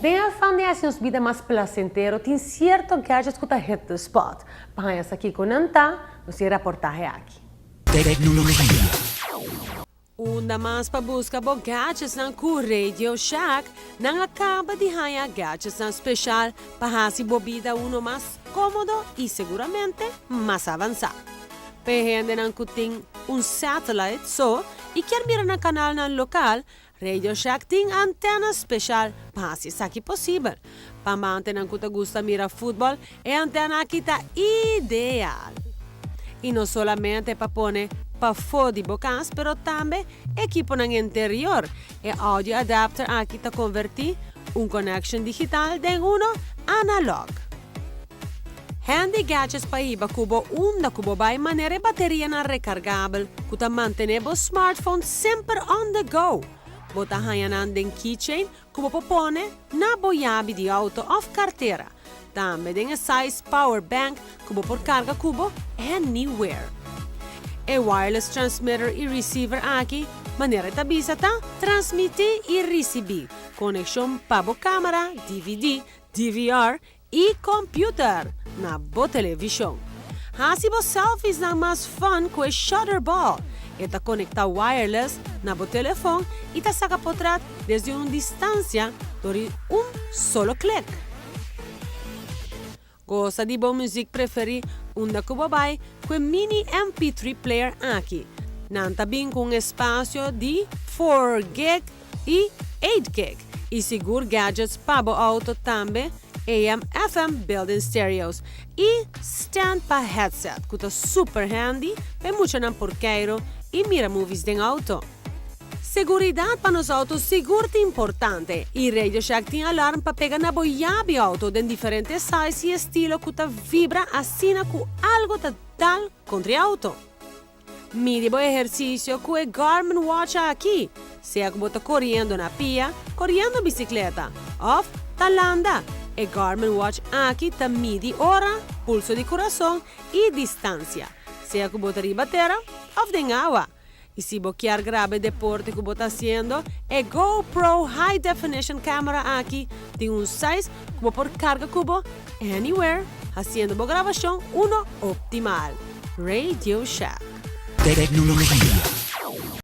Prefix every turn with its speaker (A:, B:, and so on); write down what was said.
A: Den afan di hasi nos bida mas plasentero, tin sierto gadgets ku ta hit the spot. Pa haña sa kiko nan ta, nos tin e raportahe aki.
B: Tecnologia.
A: Unda mas pa buska bo gadgetsnan ku Radio Shack, nan a kaba di haña gadgetsnan speshal pa hasi bo bida uno mas kómodo i seguramente mas avansá. Pa e hendenan ku tin un satellite so i kier mira nan kanalnan lokal, Radio Shack tin antena speshal pa hasi esaki posibel. Pa amantenan ku ta gusta mira futbòl, e antena aki ta ideal. I no solamente pa pone pafó di bo kas, pero tambe ekiponan interior. E audio adapter aki ta konvertí un connection digital den uno analog. Handy gadgets pa hiba ku bo unda ku bo bai manera e baterianan rekargabel ku ta mantené bo smartphone semper on the go. Bo ta haña nan den keychain ku bo por pone na bo yabi di outo òf kartera. Tambe den e size power bank ku bo por karga ku bo anywhere. E wireless transmitter i receiver aki, manera e ta bisa ta transmití i risibí konekshon pa bo kámara, dvd, DVR i computer na bo television. Hasi bo selfiesnan mas fun ku e Shutter Ball. E ta konektá wireless na bo telefon i ta saka potret desde un distansia dor di un solo klik. Gosa di bo muzik preferí unda ku bo bai ku e mini MP3 player aki. Nan ta bin ku un espasio di 4 gig i 8 gig i sigur gadgets pa bo auto tambe AM, FM built-in stereos i stand pa headset ku ta super handy pa e muchanan por keiro i mira movies den auto. Seguridat pa nos auto sigur ta importante i Radio Shack tin alarm pa pega na bo yabi auto den diferente size i estilo ku ta vibra asina ku algo ta dal kontra e auto. Midi bo ehersisio ku e Garmin Watch aki, sea ku bo ta koriendo na pia, koriendo bisikleta, òf ta landa. E Garmin Watch aki ta midi ora, pulso di kurason i distansia, sea ku bo ta riba tera òf den awa. I si bo kier graba e deporte ku bo ta hasiendo, e GoPro High Definition Camera aki tin un size ku bo por karga ku bo anywhere, hasiendo bo grabashon uno optimal. Radio Shack.
B: Tecnologia.